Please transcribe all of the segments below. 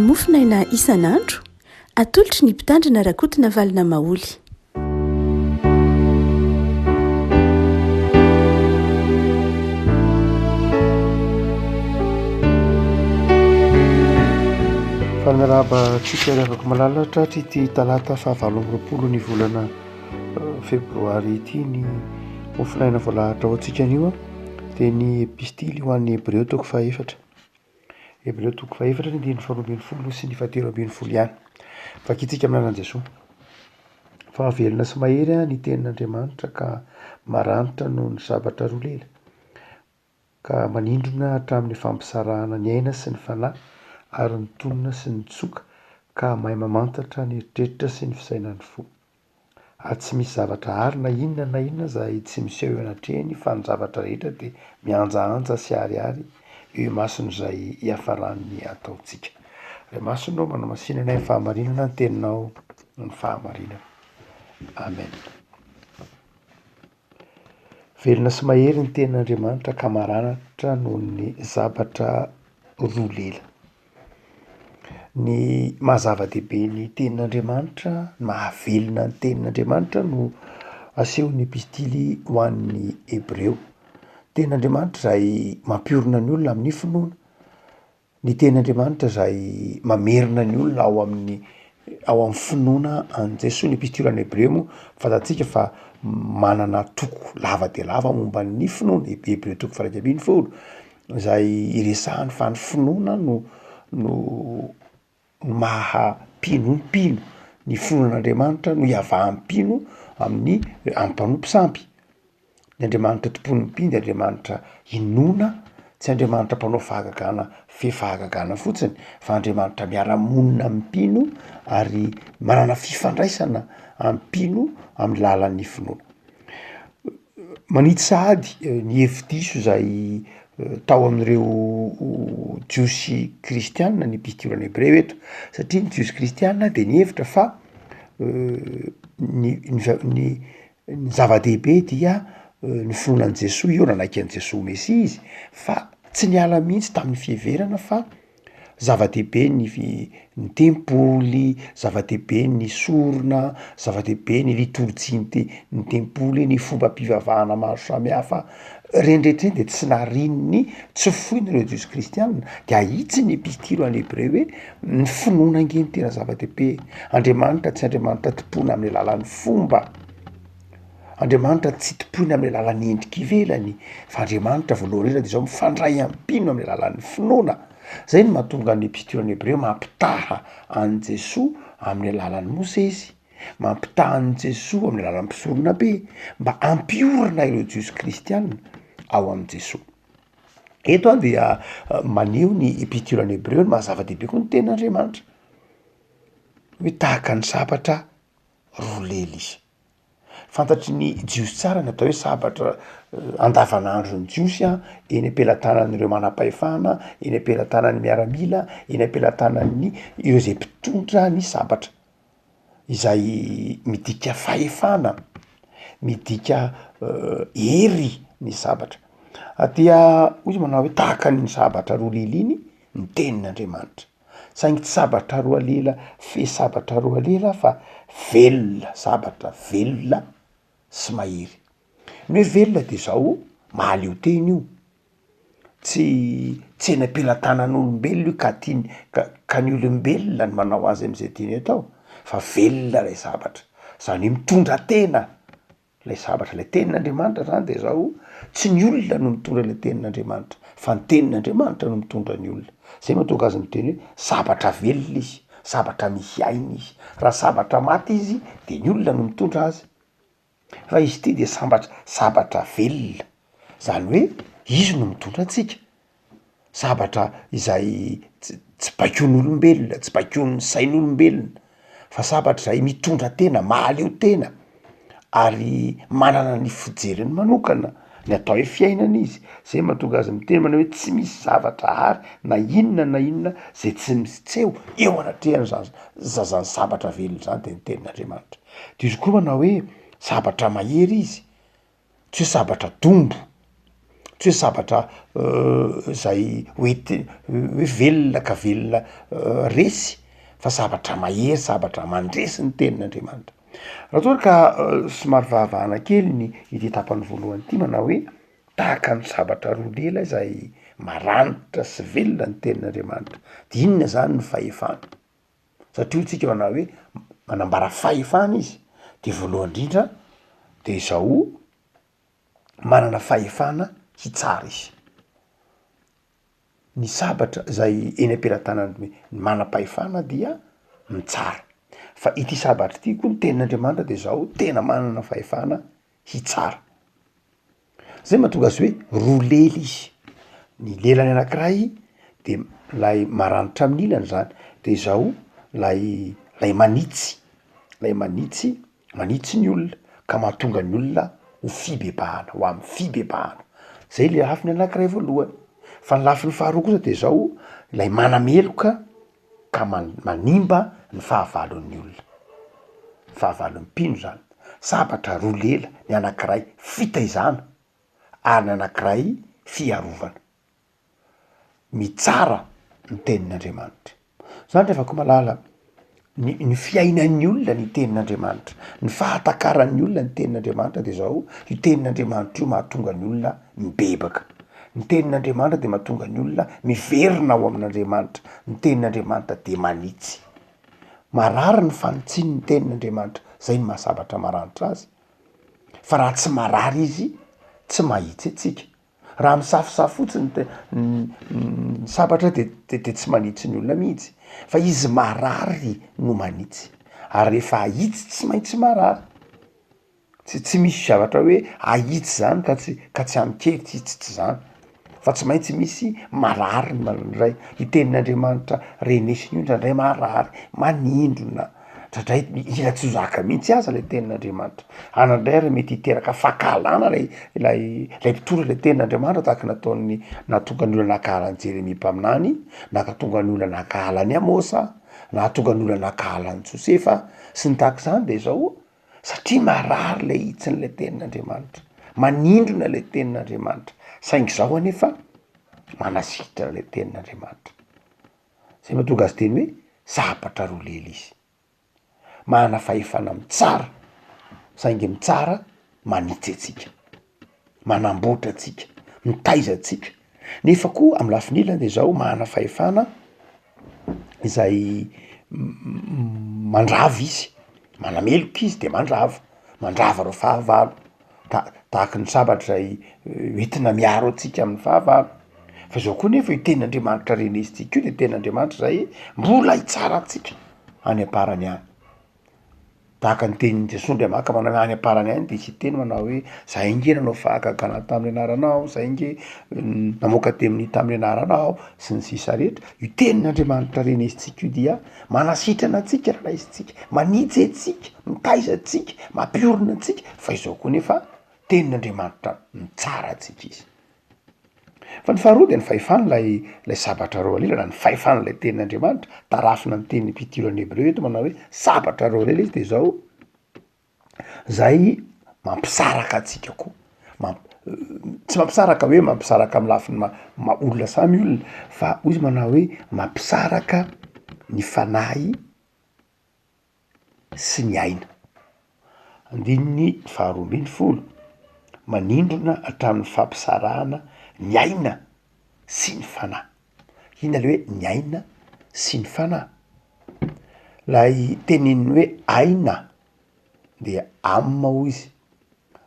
Mofonaina isan'andro, atolotry ny Mpitandrina Rakotonavalona Maholy. Faly miarahaba antsika ry havako malala tratry ity talata fahavalo amby 20 ny volana febroary ity ny mofonaina voalahatra ho antsika anio dia ny epistily ho an'ny hebreo toko fahefatra. Hebreo toko fahefatra ny andininy faharoa ambin'ny folo sy ny fahatelo ambin'ny folo ihany. Vakintsika amin'ny anaran'i Jesoa. Fa velona sy mahery ny tenin'Andriamanitra ka maranitra noho ny sabatra roa lela, ka manindrona hatramin'ny fampisarahana ny aina sy ny fanahy ary ny tonona sy ny tsoka ka mahay mamantatra ny eritreritra sy ny fisainan'ny fo. Ary tsy misy zavatra àry na inona na inona izay tsy miseho eo anatrehany fa ny zavatra rehetra dia mihanjahanja sy aharihary eo imason'izay hiafaran'ny ataontsika. Ray Masina ô, manamasina anay amin'ny fahamarinana ny teninao ny fahamarinana. Amen. Velona sy mahery ny tenin'Andriamanitra ka maranatra noho ny zavatra roa lela. Ny maha zava-dehibe ny tenin'Andriamanitra, ny maha velona ny tenin'Andriamanitra no asehon'ny epistily ho an'ny Hebreo. Tenin'Andriamanitra izay mampiorina ny olona amin'ny finoana, ny tenin'Andriamanitra izay mamerina ny olona ao amin'ny ao amin'ny finoana an'i Jesoa. Ny epistily ho an'ny Hebreo moa fantatsika fa manana toko lava dia lava momba ny finoana, Hebreo toko faha 11. Izay iresahany fa ny finoana no no maha mpino ny mpino, ny finoana an'Andriamanitra no iavahan'ny mpino amin'ny amin'ny mpanompo sampy, ny Andriamanitra tompoin'ny mpino de Andriamanitra inoana, tsy Andriamanitra mpanao fahagagana fe fahagagana fotsiny fa Andriamanitra miara-monina amin'ny mpino ary manana fifandraisana amin'ny mpino amin'ny lalan'ny finoana. Manitsy sahady ny hevi-diso izay tao amin'ireo Jiosy kristiana ny epistiolan'ny Hebreo eto, satria ny Jiosy kristiana de nihevitra fa ny ny ny ny zava-dehibe dia ny finoana an'i Jesoa, io nanaiky an'i Jesoa ho Mesia izy fa tsy niala mihitsy tamin'ny fiheverana fa Zava-dehibe ny ny tempoly, zava-dehibe ny sorona, zava-dehibe ny litorjia ny ny tempoly, ny fombam-pivavahana maro samihafa, reny rehetra ireny de tsy narian'ny tsy foiny ireo jiosy kristianina, de ahitsy ny epistily ho an'ny hebreo hoe ny finoana ange no tena zava-dehibe e, Andriamanitra tsy Andriamanitra tompoina amin'ny alalan'ny fomba. Andriamanitra tsy tompoina amin'ny alalan'ny endrika ivelany fa Andriamanitra voalohany indrindra de zao mifandray amin'ny mpino amin'ny alalan'ny finoana, zay no mahatonga ny epistiolan'ny hebreo mampitaha an'i Jesoa amin'ny alalan'i Mosesy, mampitaha an'i Jesoa amin'ny alalan'ny mpisorona be mba hampiorina ireo jiosy kristianina ao amin'i Jesoa. Eto aho dia maneho ny epistiolan'ny hebreo ny maha zava-dehibe koa ny tenin'Andriamanitra hoe tahaka ny sabatra roa lela izy. Fantatry ny Jiosy tsara ny atao hoe sabatra andavanandron'ny Jiosy an, eny am-pelatanan'ireo manam-pahefana, eny am-pelatanan'ny miaramila, eny am-pelatanan'ny ireo izay mpitondra ny sabatra, izay midika fahefana, midika hery ny sabatra. Ary dia hoy izy manao hoe tahaka an'iny sabatra roa lela iny ny tenin'Andriamanitra. Saingy tsy sabatra roa lela fe sabatra roa lela fa velona, sabatra velona sy mahery. Ny hoe velona de zao, mahaleo tena io, tsy tsy eny am-pelatanan'olombelona io ka tiany ka ka ny olombelona no manao azy am'zay tiany atao fa velona lay zavatra, zany hoe mitondra tena. Ilay zavatra, ilay tenin'Andriamanitra zany de zao, tsy ny olona no mitondra ilay tenin'Andriamanitra fa ny tenin'Andriamanitra no mitondra ny olona, zay mahatonga azy miteny hoe zavatra velona izy, zavatra misy aina izy, raha zavatra maty izy de ny olona no mitondra azy, fa izy ity de sambatra, zavatra velona, zany hoe izy no mitondra antsika. Zavatra izay tsy tsy baikoin'olombelona, tsy baikoin'ny sain'olombelona, fa zavatra izay mitondra tena, mahaleo tena ary manana ny fijeriny manokana ny atao hoe fiainana izy, zay mahatonga azy miteny manao hoe tsy misy zavatra ary na inona na inona zay tsy miseho eo anatrehan'zany zazany zavatra velona zany de ny tenin'Andriamanitra, de izy koa manao hoe zavatra mahery izy. Tsy hoe sabatra dombo, Tsy hoe sabatra zay hoenti- hoe velona ka velona resy fa sabatra mahery, sabatra mandresy ny tenin'Andriamanitra. Raha toa ka somary vahavahana kely ny ity tapany voalohany ity manao hoe tahaka ny sabatra roa lela izay maranitra sy velona ny tenin'Andriamanitra, de inona zany ny fahefany? Satria hoy tsika manao hoe manambara fahefana izy, de voalohany indrindra de izao manana fahefana hitsara izy. Ny sabatra zay eny am-pelatanan'ny manam-pahefana dia mitsara, fa ity sabatra ity koa ny tenin'Andriamanitra de zao tena manana fahefana hitsara. Zay mahatonga azy hoe roa lela izy, ny lelany anakiray de lay maranitra amin'ny ilany zany de zao lay lay manitsy, lay manitsy manitsy ny olona ka mahatonga ny olona ho fibebahana, ho amy fibebahana, zay le lafiny anakiray voalohany, fa ny lafiny faharoa kosa de zao lay manameloka ka manimba ny fahavalon'ny olona, fahavalon'ny mpino zany, sabatra roa lela, ny anakiray fitaizana ary ny anakiray fiarovana, mitsara ny tenin'Andriamanitra, zany ry havako malala, ny ny fiainan'ny olona ny tenin'Andriamanitra, ny fahatakaran'ny olona ny tenin'Andriamanitra de zao, io tenin'Andriamanitra io mahatonga ny olona mibebaka, ny tenin'Andriamanitra de mahatonga ny olona miverina ao amin'Andriamanitra, ny tenin'Andriamanitra de manitsy, marary ny fanitsian'ny tenin'Andriamanitra, zay no maha zavatra maranitra azy, fa raha tsy marary izy tsy mahitsy antsika. Raha misafosafo fotsiny de ny sabatra de de de tsy manitsy ny olona mihitsy, fa izy marary no manitsy, ary rehefa ahitsy tsy maintsy marary, tsy tsy misy zavatra hoe ahitsy zany ka tsy ka tsy amin-kery tsy tsy tsy zany, fa tsy maintsy misy marary ny mandray, io tenin'Andriamanitra renesina io ndraindray marary, manindrona. Ndraindray mila tsy ho zaka mihitsy aza le tenin'Andriamanitra, any ndray ary mety hiteraka fankahalana lay ilay lay mpitondra ilay tenin'Andriamanitra tahaka nataon'ny nahatonga ny olona nankahala an'i Jeremia mpaminany, nahatonga ny olona nankahala an'i Amosa, nahatonga ny olona nankahala an'i Josefa sy ny tahaka izany de zao satria marary lay hitsin'ilay tenin'Andriamanitra, manindrona lay tenin'Andriamanitra, saingy zao anefa manasitrana lay tenin'Andriamanitra. Zay mahatonga azy teny hoe sabatra roa lela izy. Manana fahefana mitsara, saingy mitsara manitsy antsika, manamboatra antsika, mitaiza antsika, nefa koa amy lafiny ilany de zao manana fahefana izay mandrava izy, manameloka izy de mandrava, mandrava reo fahavalo. Ta- tahaky ny sabatra izay hoentina miaro antsika amin'ny fahavalo, fa zao koa nefa io tenin'Andriamanitra renesintsika io de tenin'Andriamanitra zay mbola hitsara antsika any am-parany any, tahaka ny tenin'i Jesoa Andriamanitra manao hoe any am-parany any de hisy hiteny manao hoe zahay nge nanao fahagagana tamin'ny anaranao, zahay nge namoaka demony tamin'ny anaranao sy ny sisa rehetra, io tenin'Andriamanitra renesintsika io dia manasitrana antsika raha raisintsika, manitsy antsika, mitaiza antsika, mampiorina antsika, fa izao koa nefa tenin'Andriamanitra mitsara antsika izy. Fa ny faharoa de ny fahefan'ilay lay sabatra roa lela na ny fahefan'ilay tenin'Andriamanitra, tarafina ny teny epitiran'ny hebreo eto manao hoe sabatra roa lela izy de zao, zay mampisaraka antsika koa, mamp- tsy mampisaraka hoe mampisaraka amy lafiny ma- maha olona samy olona fa hoy izy manao hoe mampisaraka ny fanahy sy ny aina. Andininy faharoa ambinifolo, manindrona hatramin'ny fampisarahana ny aina sy ny fanahy. Inona le hoe ny aina sy ny fanahy? Lay teneniny hoe aina dia âme hoy izy,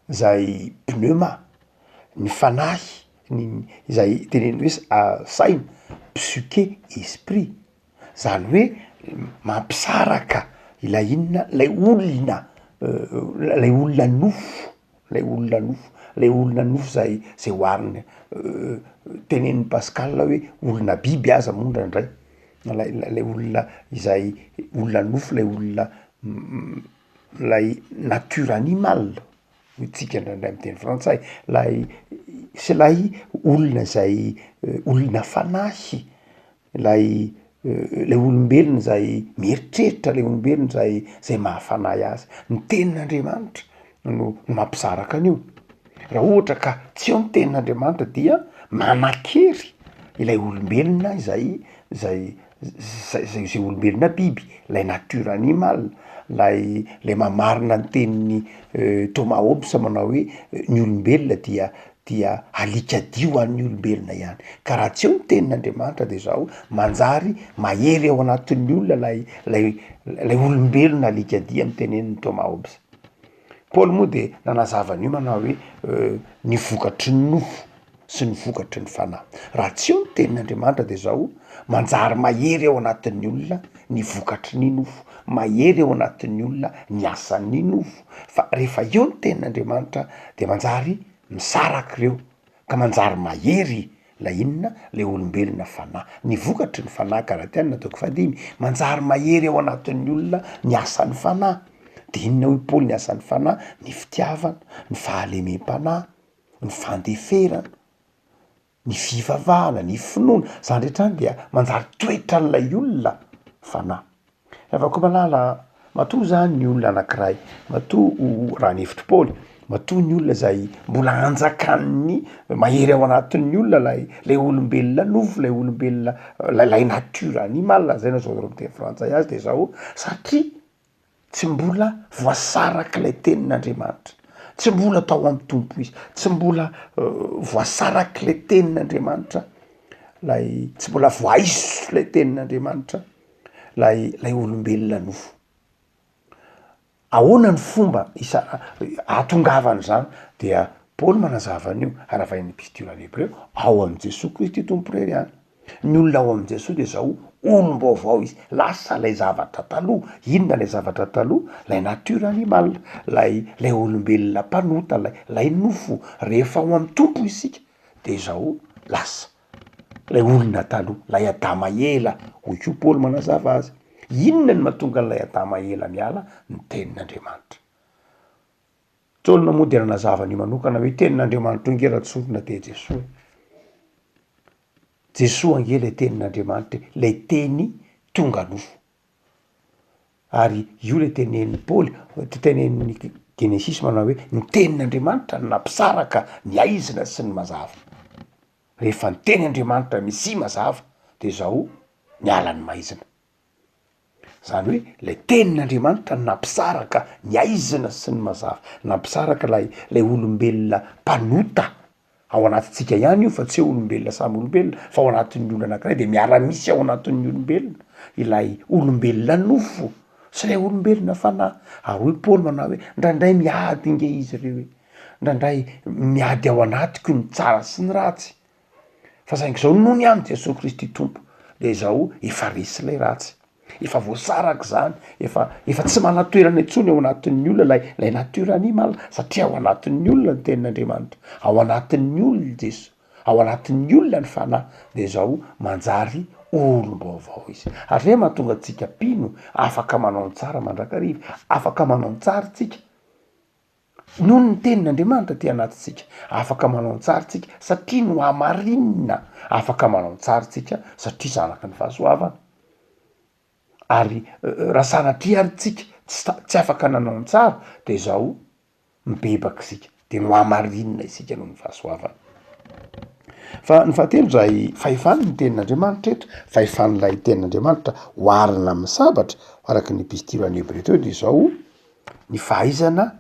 zay pneuma, ny fanahy ny izay teneniny hoe saina, psyche, esprit, zany hoe mampisaraka ilay inona lay olona lay olona nofo, lay olona nofo, lay olona nofo zay zay oharina tenenin'i Pascal hoe olona biby aza moa ndraindray, lay lay olona izay olona nofo lay olona lay nature animale hoy tsika ndraindray amy teny frantsay, lay sy lay olona zay olona fanahy Ilay ilay olombelona izay mieritreritra, ilay olombelona izay zay mahafanahy azy. Ny tenin'Andriamanitra no no mampisaraka an'io. raha ohatra ka tsy eo ny tenin'Andriamanitra dia manan-kery ilay olombelona izay zay zay zay zay olombelona biby, lay nature animale, lay lay mamarina ny tenin'i Thomas Hobbes manao hoe ny olombelona dia dia alikadio ho an'ny olombelona ihany, ka raha tsy eo ny tenin'Andriamanitra de zao manjary mahery ao anatin'ny olona lay lay lay olombelona alikadia amy tenenin'i Thomas Hobbes. Paoly moa de nanazava an'io manao hoe ny vokatry ny nofo sy ny vokatry ny fanahy. Raha tsy eo ny tenin'Andriamanitra de zao, manjary mahery ao anatin'ny olona ny vokatry ny nofo, mahery ao anatin'ny olona ny asan'ny nofo, fa rehefa eo ny tenin'Andriamanitra de manjary misaraka ireo ka manjary mahery lay inona? Lay olombelona fanahy, ny vokatry ny fanahy, Galatiana toko fahadimy, manjary mahery ao anatin'ny olona ny asan'ny fanahy, de inona hoy Paoly ny asan'ny fanahy? Ny fitiavana, ny fahalemem-panahy, ny fandeferana, ny fivavahana, ny finoana, zany rehetra zany dia manjary toetran'ilay olona fanahy. Ravakomalala a, matoa zany ny olona anakiray, matoa raha ny hevitr'i Paoly, matoa ny olona zay mbola anjakan'ny mahery ao anatin'ny olona lay lay olombelona nofo, lay olombelona lay lay nature animale zay no azahoanareo miteny frantsay azy de zao, satria tsy mbola voasarak'ilay tenin'Andriamanitra, tsy mbola tao amin'ny Tompo izy, tsy mbola voasarak'ilay tenin'Andriamanitra, lay tsy mbola voaiso lay tenin'Andriamanitra lay lay olombelona nofo. Ahoana ny fomba isa- ahatongavan'izany? Dia Paoly manazava an'io, haravain'ny epistiolan'ny Hebreo, ao amin'i Jesoa Kristy Tompo irery ihany. Ny olona ao amin'i Jesoa dia zao olom-baovao izy, lasa lay zavatra taloha, inona lay zavatra taloha? Lay nature animale, lay lay olombelona mpanota, lay lay nofo, rehefa ao amin'ny Tompo isika de zao lasa lay olona taloha, lay Adama ela, hoy koa Paoly manazava azy, inona no mahatonga an'ilay Adama ela miala? Ny tenin'Andriamanitra. Jaona moa dia nanazava an'io manokana hoe tenin'Andriamanitra io nge raha tsorina dia Jesoa e. Jesoa ange ilay tenin'Andriamanitra e, ilay teny tonga nofo. Ary io ilay tenenin'i Paoly, tenenin'ny Genesisy manao hoe ny tenin'Andriamanitra no nampisaraka ny haizina sy ny mazava. Rehefa niteny Andriamanitra misia mazava dia izao niala ny maizina. Zany hoe lay tenin'Andriamanitra no nampisaraka ny aizina sy ny mazava, nampisaraka lay lay olombelona mpanota, ao anatintsika ihany io fa tsy hoe olombelona samy olombelona fa ao anatin'ny olona anakiray de miara-misy ao anatin'ny olombelona ilay olombelona nofo sy ilay olombelona fanahy, ary hoy Paoly manao hoe ndraindray miady nge izy ireo e, ndraindray miady ao anatiko ny tsara sy ny ratsy, Fa saingy izao nony any Jesoa Kristy Tompo de izao efa resy ilay ratsy, efa voasaraka izany, efa efa tsy manan-toerana intsony ao anatin'ny olona ilay ilay nature animale satria ao anatin'ny olona ny tenin'Andriamanitra, ao anatin'ny olona Jeso, ao anatin'ny olona ny fanahy de izao manjary olom-baovao izy. Ary zay mahatonga antsika mpino afaka manao ny tsara mandrakariva, afaka manao ny tsara tsika. Noho ny tenin'Andriamanitra aty anatintsika, afaka manao ny tsara tsika satria nohamarinina, afaka manao ny tsara tsika satria zanaky ny fahasoavana. Ary raha sanatria ary tsika tsy ta- tsy afaka nanao ny tsara de zao mibebaka isika, de nohamarinina isika noho ny fahasoavana. Fa ny fahatelo zay fahefany ny tenin'Andriamanitra eto, fahefan'ilay tenin'Andriamanitra oharina amin'ny sabatra araka ny epistily ho an'ny Hebreo teo de zao, ny fahaizana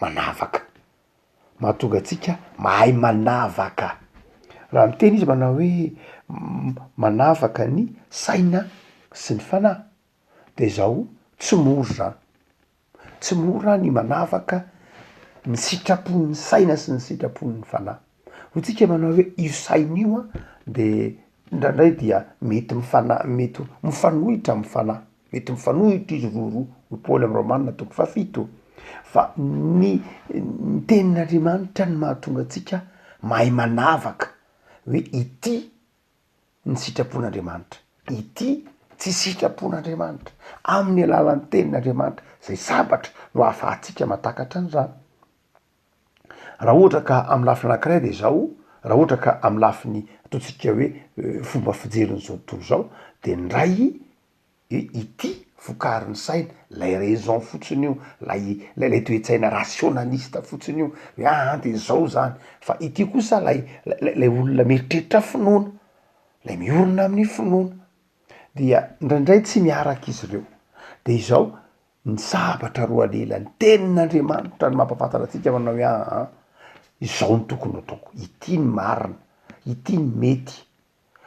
manavaka, mahatonga antsika mahay manavaka, raha miteny izy manao hoe manavaka ny saina sy ny fanahy de zao tsy mora zany, tsy mora ny manavaka ny sitrapon'ny saina sy ny sitrapon'ny fanahy, hoy tsika manao hoe io saina io an de indraindray dia mety mifana- mety mifanohitra amy fanahy. Mety mifanohitra izy roroa, hoy Paoly amin'ny Romana toko fahafito, fa ny ny tenin'Andriamanitra no mahatonga antsika mahay manavaka hoe ity ny sitrapon'Andriamanitra, ity tsy sitrapon'Andriamanitra, amin'ny alalan'ny tenin'Andriamanitra zay sabatra no ahafahantsika mahatakatra an'izany. Raha ohatra ka amin'ny lafiny anankiray de zao, raha ohatra ka amin'ny lafiny ataontsika hoe fomba fijerin'izao tontolo izao de ny ray hoe ity. vokarin'ny saina, lay raison fotsiny io, lay lay toe-tsaina rationaliste fotsiny io, hoe aa de zao zany, fa ity kosa lay lay olona mieritreritra finoana, lay miorina amin'ny finoana, dia indraindray tsy miaraka izy ireo, de izao ny sabatra roa lela, ny tenin'Andriamanitra no mampahafantatra antsika manao hoe aa izao no tokony ataoko, ity ny marina, ity ny mety,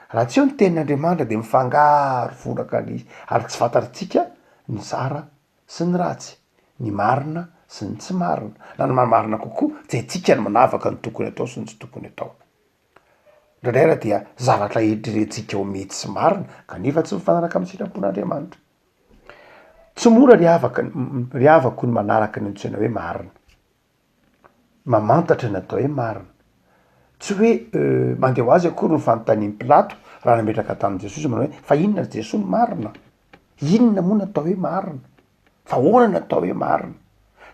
Raha tsy eo ny tenin'Andriamanitra dia mifangaro voraka ny izy ary tsy fantatritsika ny tsara sy ny ratsy, ny marina sy ny tsy marina, na ny marimarina kokoa tsy haintsika ny manavaka ny tokony atao sy ny tsy tokony atao. Indraindray ary dia zavatra eritreretintsika ho mety sy marina kanefa tsy mifanaraka amin'ny sitrapon'Andriamanitra. Tsy mora ry havaka ry havako ny manaraka ny antsoina hoe marina. Mamantatra ny atao hoe marina. Tsy hoe mandeha ho azy akory ny fanontanian'i Pilato raha nametraka tamin'i Jesoa izy manao hoe fa inona ry Jesoa ny marina? Inona moa ny atao hoe marina? Fa ahoana ny atao hoe marina?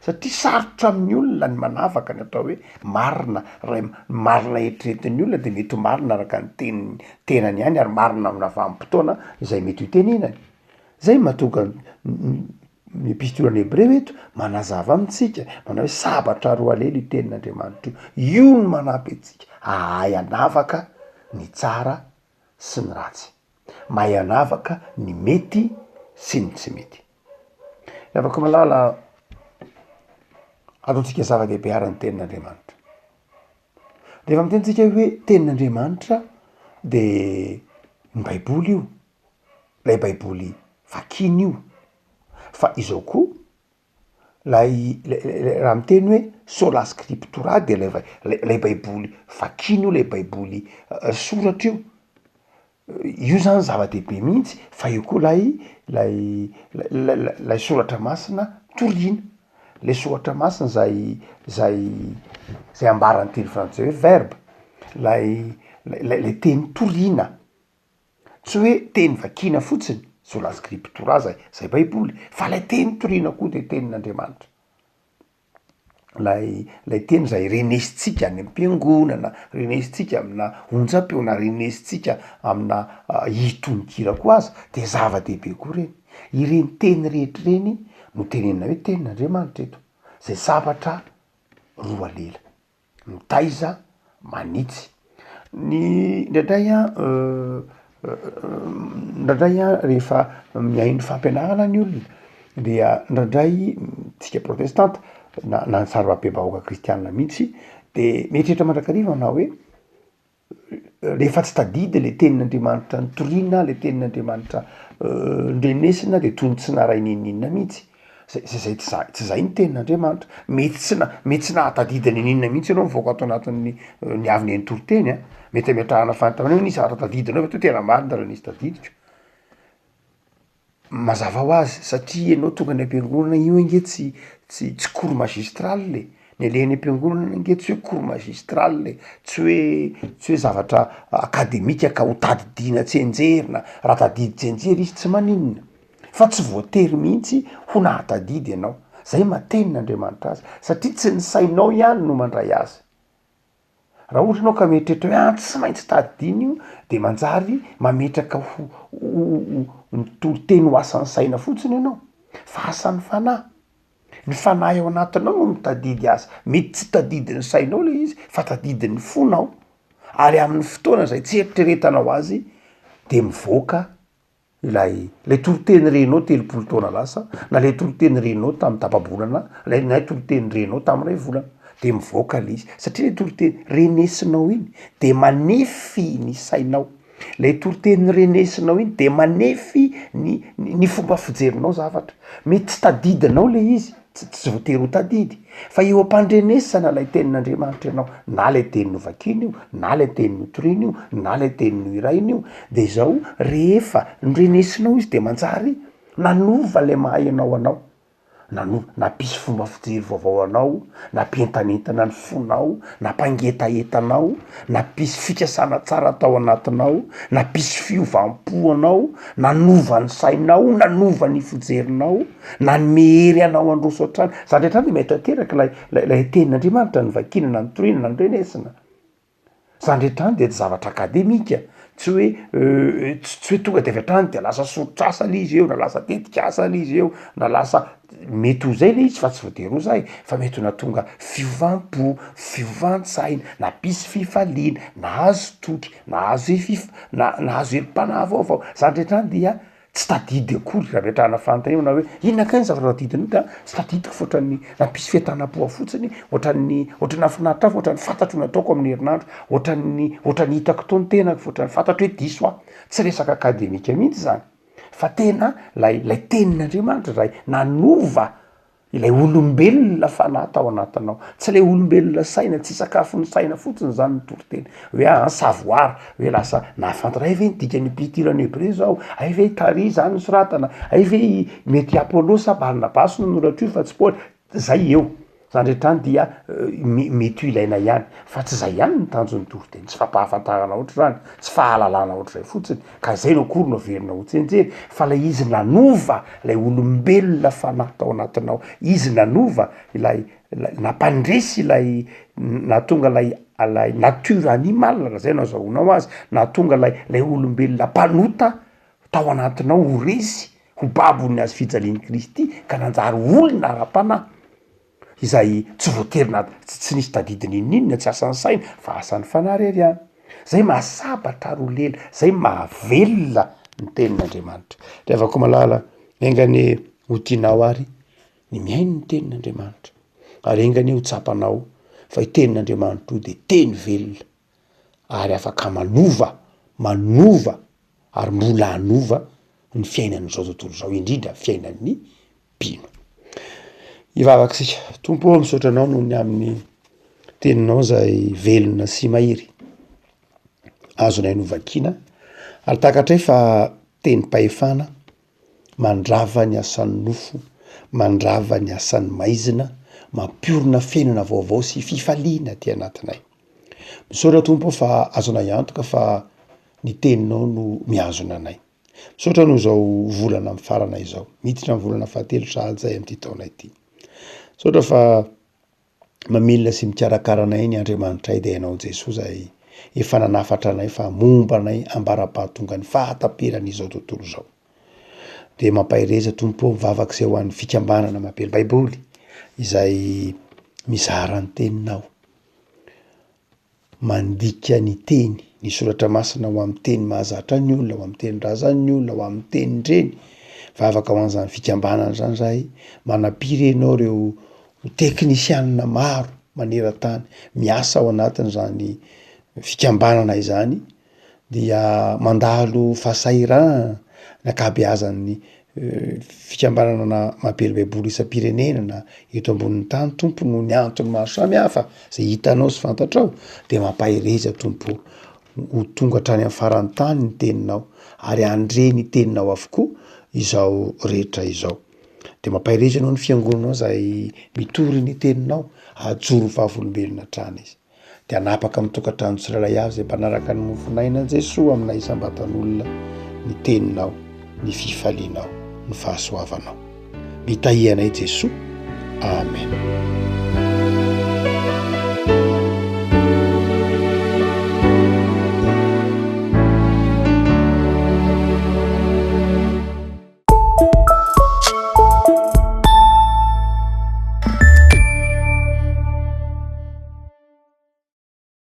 Satria sarotra amin'ny olona ny manavaka ny atao hoe marina, raha ny marina eritreretin'ny olona de mety ho marina araka ny tenin'ny tenany ihany ary marina amina vanim-potoana izay mety ho tenenany. Zay no mahatonga ny epistolan'ny Hebreo eto manazava amintsika, manao hoe sabatra roa lela io tenin'Andriamanitra io, io no manampy antsika hahay hanavaka ny tsara sy ny ratsy, mahay hanavaka ny mety sy ny tsy mety. Ry havako malala, ataontsika zava-dehibe ary ny tenin'Andriamanitra. Rehefa miteny tsika hoe tenin'Andriamanitra de ny baiboly io, lay baiboly vakina io, fa izao koa lay raha miteny hoe sola scriptura de lay lay baiboly vakina io lay baiboly soratra io, io zany zava-dehibe mihitsy fa eo koa lay lay lay soratra masina toriana, le soratra masina zay zay zay ambaran'ny teny frantsay hoe verbe, lay lay teny toriana. Tsy hoe teny vakiana fotsiny, sola scriptura zay, zay baiboly, fa lay teny toriana koa de tenin'Andriamanitra. Lay lay teny zay renesintsika any am-piangonana, renesintsika amina onjam-peo na renesintsika amina tononkira koa aza de zava-dehibe koa reny. Ireny teny rehetra ireny no tenenina hoe tenin'Andriamanitra eto, zay zavatra roa lela. mitaiza, manitsy. Ny indraindray an indraindray an rehefa mihaino fampianarana ny olona dia indraindray tsika protestanta na na ny sarababem-bahoaka kristianina mihitsy de mieritreritra mandrakariva manao hoe Rehefa tsy tadidy le tenin'Andriamanitra nitoriana, le tenin'Andriamanitra ndrenesina de toy ny tsy naharay n'inon'inona mihitsy, zay zay zay tsy za- tsy zay ny tenin'Andriamanitra, mety tsy na- mety tsy nahatadidy n'inon'inona mihitsy ianao mivoaka ato anatin'ny ny avy nihaino toriteny an, mety ametrahana fanontaniana hoe nisy zavatra tadidinao ve teo, tena marina raha nisy tadidiko. Mazava ho azy satria ianao tonga any am-piangonana io ange tsy tsy tsy cours magistral e, ny aleha any am-piangonana ange tsy hoe cours magistral e, tsy hoe tsy hoe zavatra akademika ka ho tadidiana tsianjery na raha tadidy tsianjery izy tsy maninona, fa tsy voatery mihitsy ho nahatadidy ianao, zay maha tenin'Andriamanitra azy satria tsy ny sainao ihany no mandray azy. Raha ohatra ianao ka mieritreritra hoe ah tsy maintsy tadidiana io de manjary mametraka ho ny toriteny ho asan'ny saina fotsiny ianao fa asan'ny fanahy, ny fanahy ao anatinao no mitadidy azy, mety tsy tadidin'ny sainao le izy fa tadidin'ny fonao ary amin'ny fotoana zay tsy eritreretanao azy de mivoaka Ilay ilay toriteny renao 30 taona lasa, na ilay toriteny renao tamin'ny tapa-bolana, ilay na toriteny renao tamin'ny iray volana, de mivoaka le izy, satria le toriteny renesinao iny de manefy ny sainao, lay toriteny renesinao iny de manefy ny ny fomba fijerinao zavatra, mety tsy tadidinao le izy, Tsy tsy voatery ho tadidy fa eo am-pandrenesana ilay tenin'Andriamanitra ianao, na ilay teny novakiana io, na ilay teny notoriana io, na ilay teny nohiraina io, de izao rehefa norenesinao izy de manjary nanova ilay maha ianao anao, nanova, nampisy fomba fijery vaovao anao, nampientanentana ny fonao, nampangetaheta anao, nampisy fikasana tsara tao anatinao, nampisy fiovam-po anao, nanova ny sainao, nanova ny fijerinao. Nanome hery anao handroso hatrany. Zany rehetra zany dia mety tanteraka ilay ilay ilay tenin'Andriamanitra novakiana na notoriana na norenesina. Zany rehetra zany dia tsy zavatra akademika, Tsy hoe tsy hoe tonga de avy hatrany de lasa soritr'asa le izy eo, na lasa tetik'asa le izy eo, na lasa, mety ho zay le izy fa tsy voatery ho zay, fa mety ho nahatonga fiovam-po, fiovan-tsaina, nampisy fifaliana, nahazo toky, nahazo fif- na- nahazo herim-panahy vaovao, zany rehetra zany dia Tsy tadidy akory raha ametrahana fanontaniana hoe inona kay ny zavatra tadidinao dia tsy tadidiko fa ohatran'ny nampisy fientanam-po ahy fotsiny, ohatran'ny ohatran'ny nahafinaritra ahy fa ohatran'ny fantatro ny ataoko amin'ny herinandro, ohatran'ny ohatran'ny hitako tao ny tenako fa ohatran'ny fantatro hoe diso aho. Tsy resaka akademika mihitsy zany fa tena lay lay tenin'Andriamanitra zay nanova Ilay olombelona fanahy tao anatinao. Tsy ilay olombelona saina, tsy sakafon'ny saina fotsiny izany ny toriteny. Hoe aa savoir, hoe lasa nahafantatra, hay ve ny dikan'ny epitily any hebreo zao, hay ve tary zany nosoratana, hay ve i mety i Apollo sa Barnabasy no nanoratra io fa tsy Paoly, zay eo. Zany rehetra zany dia mety ho ilaina ihany, fa tsy zay ihany ny tanjon'ny toriteny, tsy fampahafantarana ohatr'izany, tsy fahalalana ohatr'izay fotsiny, ka zay no akory no averina ho tsianjery, fa ilay izy nanova ilay olombelona fanahy tao anatinao, izy nanova ilay ilay nampandresy ilay nahatonga ilay ilay nature animale raha zay no azahoanao azy, nahatonga ilay ilay olombelona mpanota tao anatinao ho resy, ho babon'ny hazo fijalian'i Kristy ka nanjary olona ara-panahy. Izay tsy voatery na tsy nisy tadidy n'inon'inona, tsy asan'ny saina fa asan'ny fanahy irery ihany. Zay mahasabatra roa lela, zay mahavelona ny tenin'Andriamanitra. Ry havako malala, enga anie ho tianao ary ny mihaino ny tenin'Andriamanitra, ary enga anie ho tsapanao fa io tenin'Andriamanitra io de teny velona ary afaka manova, manova ary mbola hanova ny fiainan'izao tontolo izao, indrindra ny fiainan'ny mpino. Hivavaka isika. Tompo ô, misaotra Anao noho ny amin'ny teninao izay velona sy mahery, azonay novakiana ary takatray fa tenim-pahefana mandrava ny asan'ny nofo, mandrava ny asan'ny maizina, mampiorina fiainana vaovao sy fifaliana aty anatinay. Misaotra Tompo ô fa azonay antoka fa ny teninao no mihazona anay. Misaotra noho izao volana mifarana izao. Miditra amin'ny volana fahatelo sahady izay amin'ity taona ity. Misaotra fa mamelona sy mikarakara anay ny Andriamanitray dia Ianao Jesoa izay efa nanafatra anay fa momba anay ambara-pahatonga ny fahataperan'izao tontolo izao. Dia mampahereza Tompo ô mivavaka izay ho an'ny fikambanana Mampiely Baiboly izay mizara ny teninao. Mandika ny teny, ny soratra masina ho amin'ny teny mahazatra ny olona, ho amin'ny tenin-drazan'ny olona, ho amin'ny tenin-dreny. Vavaka ho an'izany fikambanana izany izahay, manampiry ianao ireo teknisianina maro maneran-tany miasa ao anatin'izany fikambanana izany dia mandalo fahasahiranana ny ankabeazan'ny fikambanana mampiely baiboly isam-pirenena na eto ambonin'ny tany Tompo noho ny antony maro samy hafa zay hitanao sy fantatrao de mampahereza Tompo o, ho tonga hatrany amin'ny faran'ny tany ny teninao ary handre ny teninao avokoa izao rehetra izao. De mampahereza ianao ny fiangonanao zay mitory ny teninao, hahajoro ho vavolombelona hatrany izy. Dia hanapaka amin'ny tokantrano tsirairay avy izay mpanaraka ny mofon'aina Jesoa aminay isam-batan'olona ny teninao, ny fifalianao, ny fahasoavanao. Mitahia anay Jesoa. Amen.